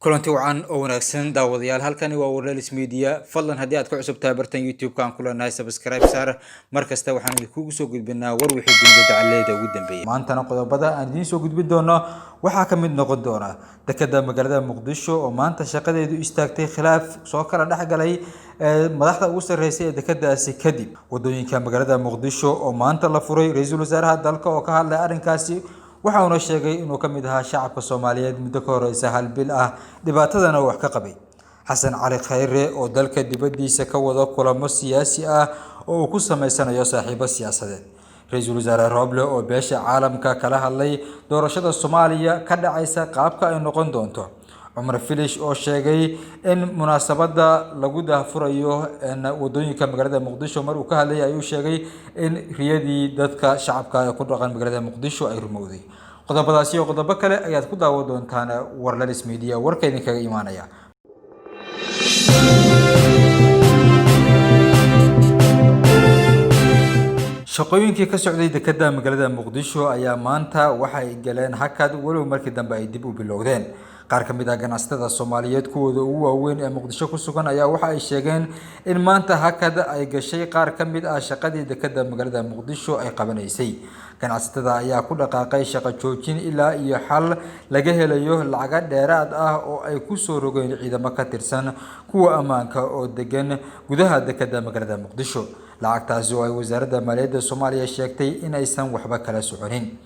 Kulanti wacan oo wanaagsan, daawadayaal. Halkani waa Warlelis Media. Fadlan haddii aad ku cusub tahay bartan YouTube-ka aan ku leenahay, subscribe saar. Mar kasta waxaan idinkugu soo gudbinaa war wixii dunida dacaladeeda ugu dambeeyay. Maantana qodobada aan idiin soo gudbin doono waxaa ka mid noqon doona dekeda magaalada Muqdisho oo maanta shaqadeedu istaagtay, khilaaf soo kala dhexgalay madaxda ugu sarreysay ee dekedaasi kadib, wadooyinka magaalada Muqdisho oo maanta la furay, ra-iisul wasaaraha dalka oo ka hadlay arrinkaasi, waxa uuna sheegay inuu ka mid ahaa shacabka Soomaaliyeed muddo ka horeysa hal bil ah, dhibaatadana wax ka qabay, Xasan Cali Khayre oo dalka dibaddiisa ka wada kulamo siyaasi ah oo uu ku sameysanayo saaxiibo siyaasadeed, ra-iisul wasaare Roble oo beesha caalamka kala hadlay doorashada Soomaaliya ka dhacaysa qaabka ay noqon doonto, Cumar Filish oo sheegay in munaasabadda lagu daahfurayo wadooyinka magaalada Muqdisho mar uu ka hadlayay ayuu sheegay in riyadii dadka shacabka ee ku dhaqan magaalada Muqdisho ay rumowday. Qodobadaasi iyo qodobo kale ayaad ku daawan doontaan Warlalis Media, warka idinkaga imaanaya. Shaqooyinkii ka socday dekeda magaalada Muqdisho ayaa maanta waxay galeen hakad, walow markii dambe ay dib u bilowdeen. Qaar ka mid ah ganacsatada Soomaaliyeed kuwooda ugu waaweyn ee Muqdisho ku sugan ayaa waxa ay sheegeen in maanta hakad ay gashay qaar ka mid ah shaqadii dekeda magaalada Muqdisho ay qabanaysay. Ganacsatada ayaa ku dhaqaaqay shaqo joojin ilaa iyo xal laga helayo lacaga dheeraad ah oo ay ku soo rogeen ciidamo ka tirsan kuwa ammaanka oo degan gudaha dekeda magaalada Muqdisho, lacagtaasi oo ay wasaaradda maaliyadda Soomaaliya sheegtay in aysan waxba kala soconin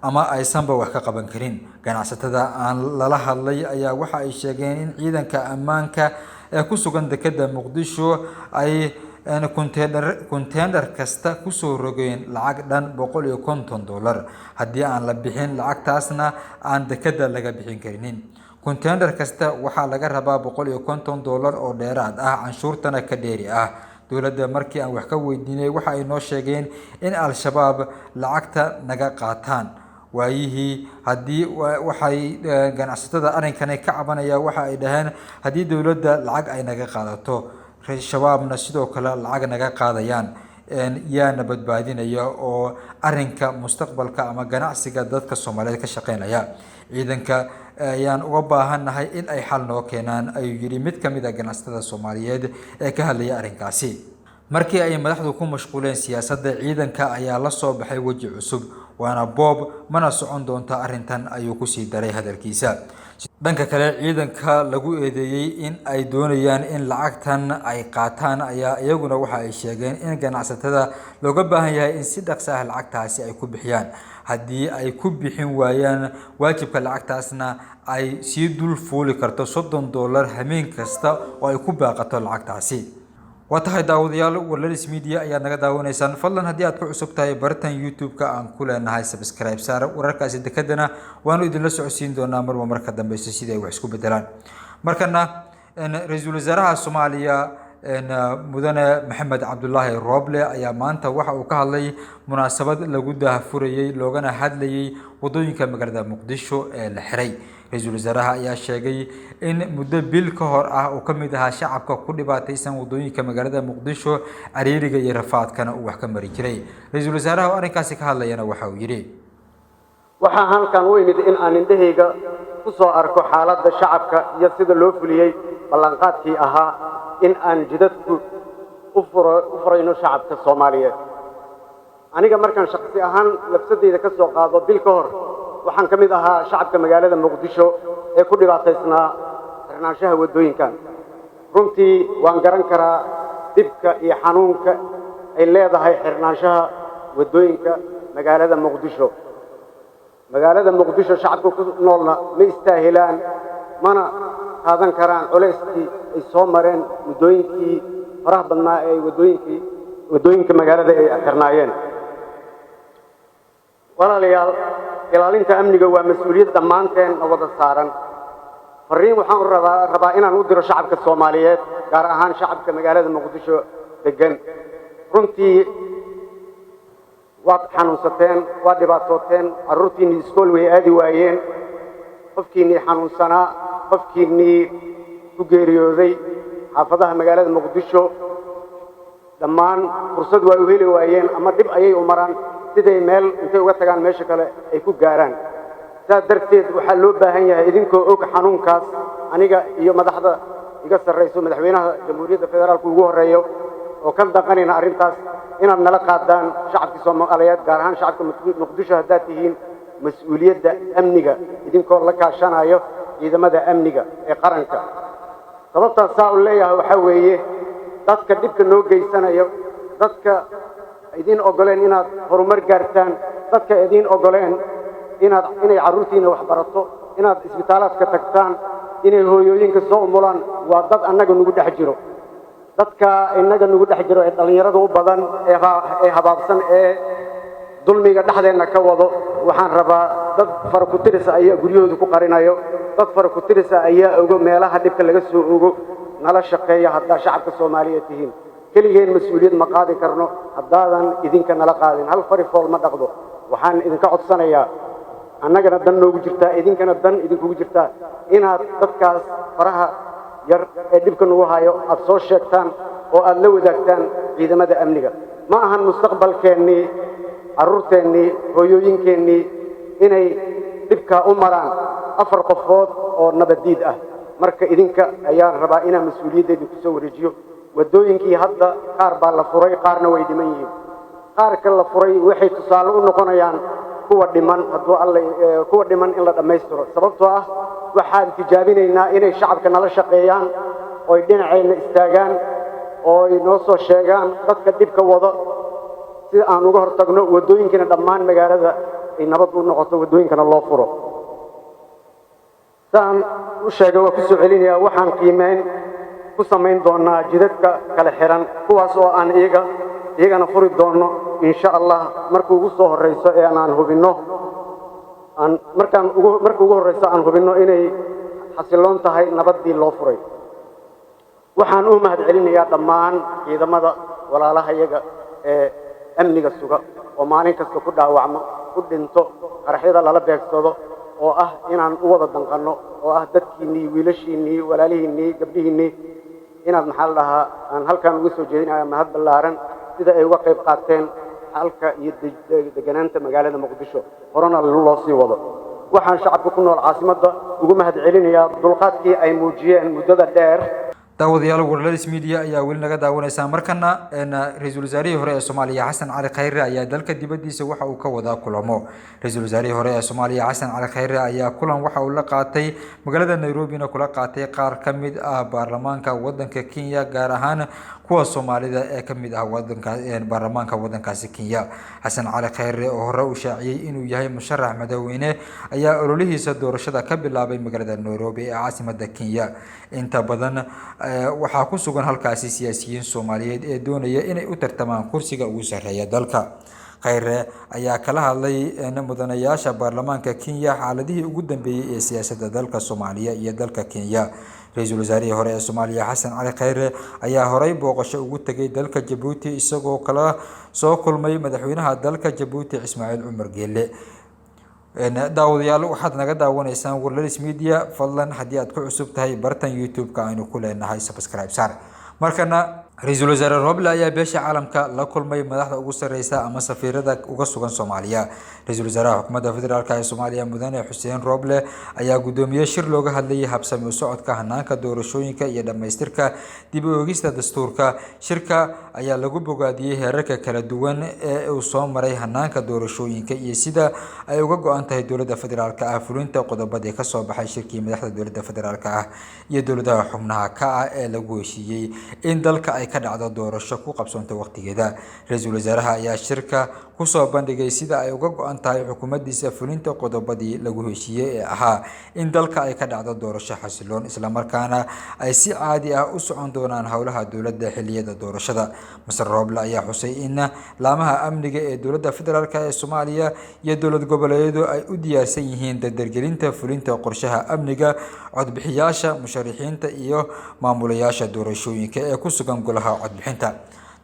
ama aysanba wax ka qaban karin. Ganacsatada aan lala hadlay ayaa waxa ay sheegeen in ciidanka ammaanka ee ku sugan dekeda Muqdisho ay konteenar kasta kusoo rogeen lacag dhan $150, haddii aan la bixin lacagtaasna aan dekeda laga bixin karinin. Konteenar kasta waxaa laga rabaa $150 oo dheeraad ah, canshuurtana ka dheeri ah. Dowladda markii aan wax ka weydiinay, waxa ay noo sheegeen in Al-Shabaab lacagta naga qaataan waayihii haddii waxay ganacsatada arrinkani ka cabanaya waxa ay dhaheen haddii dowladda lacag ay naga qaadato, Shabaabna sidoo kale lacag naga qaadayaan, yaana badbaadinaya oo arrinka mustaqbalka ama ganacsiga dadka Soomaaliyeed ka shaqeynaya? Ciidanka ayaan uga baahannahay in ay xal noo keenaan, ayuu yidhi mid ka mid ah ganacsatada Soomaaliyeed ee ka hadlaya arrinkaasi. Markii ay madaxdu ku mashquuleen siyaasadda, ciidanka ayaa la soo baxay weji cusub, waana boob, mana socon doonta arrintan, ayuu kusii daray hadalkiisa. Dhanka kale, ciidanka lagu eedeeyey in ay doonayaan in lacagtan ay qaataan ayaa iyaguna waxa ay sheegeen in ganacsatada looga baahan yahay in si dhaqso ah lacagtaasi ay ku bixiyaan, haddii ay ku bixin waayaan waajibka lacagtaasna ay sii dul fuuli karto $30 hameen kasta oo ay ku baaqato lacagtaasi. Waa tahay, daawadayaal, Warlalis Media ayaad naga daawanaysaan. Fadlan haddii aad ku cusub tahay bartan YouTube-ka aan ku leenahay, subscribe saar. Wararkaasi dekedana waanu idinla socodsiin doonaa marba marka dambeysa sidii ay wax isku bedelaan. Markana ra-iisul wasaaraha Soomaaliya mudane Maxamed Cabdulaahi Roble ayaa maanta waxa uu ka hadlay munaasabad lagu daahfurayey loogana hadlayay wadooyinka magaalada Muqdisho ee la xiray. Ra-iisul wasaaraha ayaa sheegay in muddo bil ka hor ah uu ka mid ahaa shacabka ku dhibaataysan wadooyinka magaalada Muqdisho, cariiriga iyo rafaadkana uu wax ka mari jiray. Ra-iisul wasaaraha oo arrinkaasi ka hadlayana waxa uu yidhi: Waxaa halkan u imid in aan indhahayga ku soo arko xaaladda shacabka iyo sida loo fuliyey ballanqaadkii ahaa in aan jidadku u furayno shacabka Soomaaliyeed. Aniga markaan shaksi ahaan lafsadayda ka soo qaado, bil ka hor waxaan ka mid ahaa shacabka magaalada Muqdisho ee ku dhibaataysnaa xirnaanshaha waddooyinkan. Runtii waan garan karaa dhibka iyo xanuunka ay leedahay xirnaanshaha waddooyinka magaalada Muqdisho. Magaalada Muqdisho shacabka ku noolna ma istaahilaan mana qaadan karaan culayskii ay soo mareen muddooyinkii faraha badnaa ee ay waddooyinka magaalada ay xirnaayeen. Walaalayaal, ilaalinta amniga waa mas-uuliyad dhammaanteen na wada saaran. Farriin waxaan u rabaa inaan u diro shacabka Soomaaliyeed, gaar ahaan shacabka magaalada Muqdisho degan. Runtii waad xanuunsateen, waad dhibaatooteen, carruurtiinnii iskool way aadi waayeen, qofkiinnii xanuunsanaa, qofkiinnii ku geeriyooday xaafadaha magaalada Muqdisho, dhammaan fursad waa u heli waayeen ama dhib ayay u maraan siday meel intay uga tagaan meesha kale ay ku gaaraan. Saas darteed waxaa loo baahan yahay, idinkoo og xanuunkaas, aniga iyo madaxda iga sarrayso, Madaxweynaha Jamhuuriyadda Federaalka ugu horreeyo, oo ka daqanayna arrintaas, inaad nala qaadaan shacabkii Soomaaliyeed, gaar ahaan shacabka Muqdisho haddaad tihiin, mas-uuliyadda amniga, idinkoo la kaashanayo ciidamada amniga ee qaranka. Sababtaas saa u leeyahay waxaa weeye, dadka dhibka noo geysanayo, dadka idiin ogoleen inaad horumar gaartaan, dadka idiin ogoleen inaad inay carruurtiina wax barato, inaad isbitaalaadka tagtaan, inay hooyooyinka soo umulaan, waa dad annaga nagu dhex jiro. Dadka innaga nagu dhex jiro ee dhallinyarada u badan ee habaabsan ee dulmiga dhexdeenna ka wado, waxaan rabaa, dad farakutirisa ayaa guryahooda ku qarinayo, dad farakutirisa ayaa ogo meelaha dhibka laga soo ogo. Nala shaqeeya haddaa shacabka Soomaaliya tihiin. Keligeen mas-uuliyad ma qaadi karno haddaadan idinka nala qaadin. Hal fari fool ma dhaqdo. Waxaan idinka codsanayaa, annagana dan noogu jirtaa, idinkana dan idinkugu jirtaa, inaad dadkaas faraha yar ee dhibka nagu hayo aad soo sheegtaan oo aad la wadaagtaan ciidamada amniga. Ma ahan mustaqbalkeennii, carruurteennii, hooyooyinkeennii inay dhibkaa u maraan afar qofood oo nabaddiid ah. Marka idinka ayaan rabaa inaan mas-uuliyaddeedii ku soo wareejiyo. Waddooyinkii hadda qaar baa la furay, qaarna way dhiman yihiin. Qaarka la furay waxay tusaale u noqonayaan kuwa dhiman, hadduu Alla kuwa dhiman in la dhammaystiro, sababtoo ah waxaan tijaabinaynaa inay shacabka nala shaqeeyaan, oy dhinaceenna istaagaan, ooy noo soo sheegaan dadka dhibka wado, si aan uga hortagno, waddooyinkana dhammaan magaalada ay nabad u noqoto, waddooyinkana loo furo. Saan u sheegay, waa ku soo celinayaa, waxaan qiimeyn ku samayn doonaa jidadka kala xiran, kuwaas oo aan iyaga iyagana furi doonno, insha Allah, marka ugu soo horreyso ee aan hubinno aan markaan ugu marka ugu horreyso aan hubinno inay xasiloon tahay nabaddii loo furay. Waxaan u mahad celinayaa dhammaan ciidamada walaalahayaga ee amniga suga oo maalin kasta ku dhaawacmo, ku dhinto qaraxyada lala beegsado, oo ah inaan u wada danqanno, oo ah dadkiinnii, wiilashiinnii, walaalihiinnii, gabdhihiinnii, inaad, maxaa la dhahaa, aan halkan uga soo jeedinaya mahad ballaaran sida ay uga qayb qaateen xalka iyo deganaanta magaalada Muqdisho, horena loo sii wado. Waxaan shacabka ku nool caasimadda ugu mahad celinayaa dulqaadkii ay muujiyeen muddada dheer. Daawadayaal, Warlalis Media ayaa weli naga daawanaysaa. Markana, ra-iisul wasaarihii hore ee Soomaaliya Xasan Cali Khayre ayaa dalka dibaddiisa waxa uu ka wadaa kulamo. Ra-iisul wasaarihii hore ee Soomaaliya Xasan Cali Khayre ayaa kulan waxa uu la qaatay magaalada Nairobina kula qaatay qaar ka mid ah baarlamaanka wadanka Kenya, gaar ahaan kuwa Soomaalida ee ka mid ah wadanka baarlamaanka wadankaasi Kenya. Xasan Cali Khayre oo hore u shaaciyey inuu yahay musharax madaxweyne ayaa ololihiisa doorashada ka bilaabay magaalada Nairobi ee caasimada Kenya. Inta badan waxaa ku sugan halkaasi siyaasiyiin Soomaaliyeed ee doonaya inay u tartamaan kursiga ugu sarreeya dalka. Khayre ayaa kala hadlay mudanayaasha baarlamaanka Kenya xaaladihii ugu dambeeyey ee siyaasadda dalka Soomaaliya iyo dalka Kenya. Ra-iisul wasaarihii hore ee Soomaaliya Xasan Cali Khayre ayaa horey booqasho ugu tegay dalka Jabuuti, isagoo kala soo kulmay madaxweynaha dalka Jabuuti Ismaaciil Cumar Geele. Daawadayaal, waxaad naga daawanaysaan Warlalis Media. Fadlan haddii aad ku cusub tahay bartan YouTube-ka aynu ku leenahay, subscribe saar. Markana, ra-iisul wasaare Roble ayaa beesha caalamka la kulmay madaxda ugu sarreysa ama safiirada uga sugan Soomaaliya. Ra-iisul wasaaraha xukuumadda federaalk ee Soomaaliya Mudane Xuseen Roble ayaa gudoomiyey shir looga hadlayay habsami u socodka hanaanka doorashooyinka iyo dhammaystirka dib u eegista dastuurka. Shirka ayaa lagu bogaadiyey heerarka kala duwan ee uu soo maray hanaanka doorashooyinka iyo sida ay uga go-an tahay dowladda federaalk ah fulinta qodobadii kasoo baxay shirkii madaxda dowladda federaalk ah iyo dowladaha xubnaha ka ah ee lagu heshiiyey in dalka ay ka dhacdo doorasho ku qabsoonta waqtigeeda. Ra-iisul wasaaraha ayaa shirka kusoo bandhigay sida ay uga go-an tahay xukuumaddiisa fulinta qodobadii lagu heshiiyey ee ahaa in dalka ay ka dhacdo doorasho xasiloon, islamarkaana ay si caadi ah u socon doonaan howlaha dowladda xilliyada doorashada. Masar Roble ayaa xusay in laamaha amniga ee dowladda federaalk ee Soomaaliya iyo dowlad goboleedyadu ay u diyaarsan yihiin dardargelinta fulinta qorshaha amniga codbixiyaasha, musharixiinta iyo maamulayaasha doorashooyinka ee ku sugan golaha codbixinta.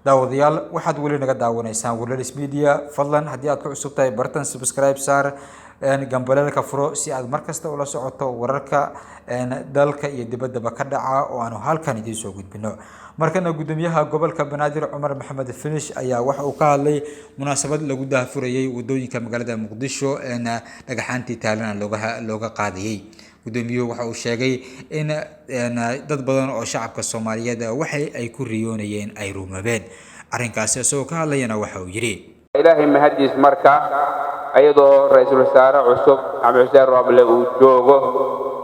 Daawadayaal, waxaad weli naga daawanaysaan Warlalis Media. Fadlan haddii aad ku cusub tahay bartan, subscribe saar, gambaleelka furo si aad mar kasta ula socoto wararka dalka iyo dibaddaba ka dhaca oo aanu halkan idiin soo gudbino. Markana gudoomiyaha gobolka Banaadir Cumar Maxamed Finish ayaa waxa uu ka hadlay munaasabad lagu daahfurayay wadooyinka magaalada Muqdisho, dhagaxaantii taalana looga qaadayay. Gudoomiyuhu waxa uu sheegay in dad badan oo shacabka Soomaaliyeed waxay ay ku riyoonayeen ay rumoobeen. Arrinkaasi isagoo ka hadlayana waxa uu yidhi: Ilaahay mahadiis, marka ayadoo ra-iisul wasaare cusub Maxamed Xuseen Roble uu joogo,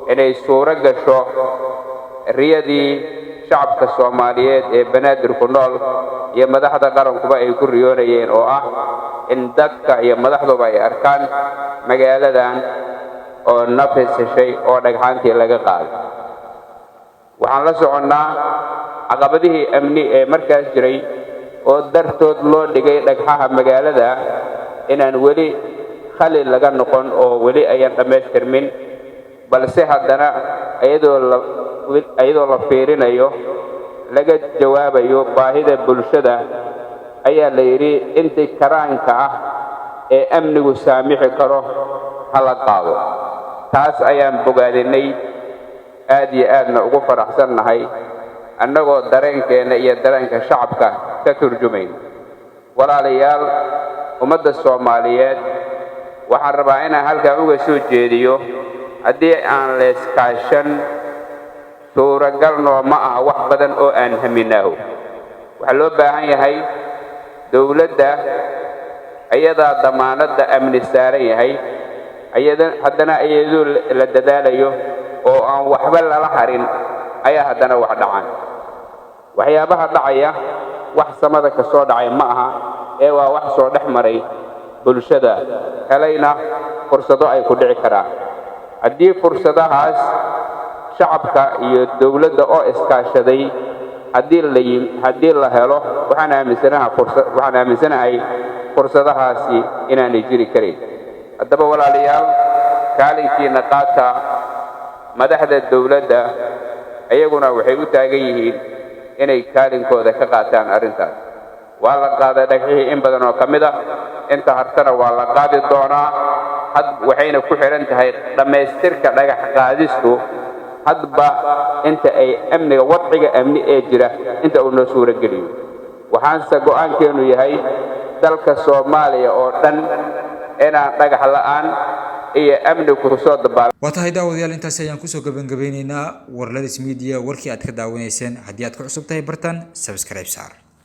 inay suuro gasho riyadii shacabka Soomaaliyeed ee Banaadir ku nool iyo madaxda qarankuba ay ku riyoonayeen, oo ah in dadka iyo madaxduba ay arkaan magaaladan oo nafis heshay oo dhagxaantii laga qaaday. Waxaan la soconnaa caqabadihii amni ee markaas jiray oo dartood loo dhigay dhagxaha magaalada inaan weli khali laga noqon oo weli ayaan dhammaystirmin, balse haddana iyadoo la fiirinayo, laga jawaabayo baahida bulshada, ayaa la yidhi intii karaanka ah ee amnigu saamixi karo ha la qaado. Taas ayaan bogaadinay, aad iyo aadna ugu faraxsannahay, annagoo dareenkeenna iyo dareenka shacabka ka turjumayn. Walaalayaal, ummadda Soomaaliyeed waxaan rabaa inaan halkan uga soo jeediyo: haddii aan leeskaashan, suuragal nooma aha wax badan oo aan haminaaho. Waxaa loo baahan yahay dowladda ayadaa damaanadda amni saaran yahay, haddana iyadoo la dadaalayo oo aan waxba lala harin ayaa haddana wax dhacaan. Waxyaabaha dhacaya wax samada ka soo dhacay ma aha, ee waa wax soo dhex maray bulshada, helayna fursado ay ku dhici karaan. Haddii fursadahaas shacabka iyo dowladda oo iskaashaday haddii la helo, waxaan aaminsanahay fursadahaasi inaanay jiri karin. Haddaba walaalayaal, kaalinkiina qaata. Madaxda dowladda iyaguna waxay u taagan yihiin inay kaalinkooda ka qaataan arrintaas. Waa la qaaday dhagxihii in badan oo ka mid ah, inta hartana waa la qaadi doonaa. Had waxayna ku xidhan tahay dhammaystirka dhagax qaadistu hadba inta ay amniga, wadciga amni ee jira inta uu noo suuro geliyo. Waxaanse go'aankeennu yahay dalka Soomaaliya oo dhan inaan dhagax la'aan iyo amni ku soo dabaal. Waa tahay daawadayaal, intaasi ayaan kusoo gabangabeyneynaa Warlalis Media warkii aad ka daawanayseen. Haddii aad ku cusub tahay bartan, subscribe saar.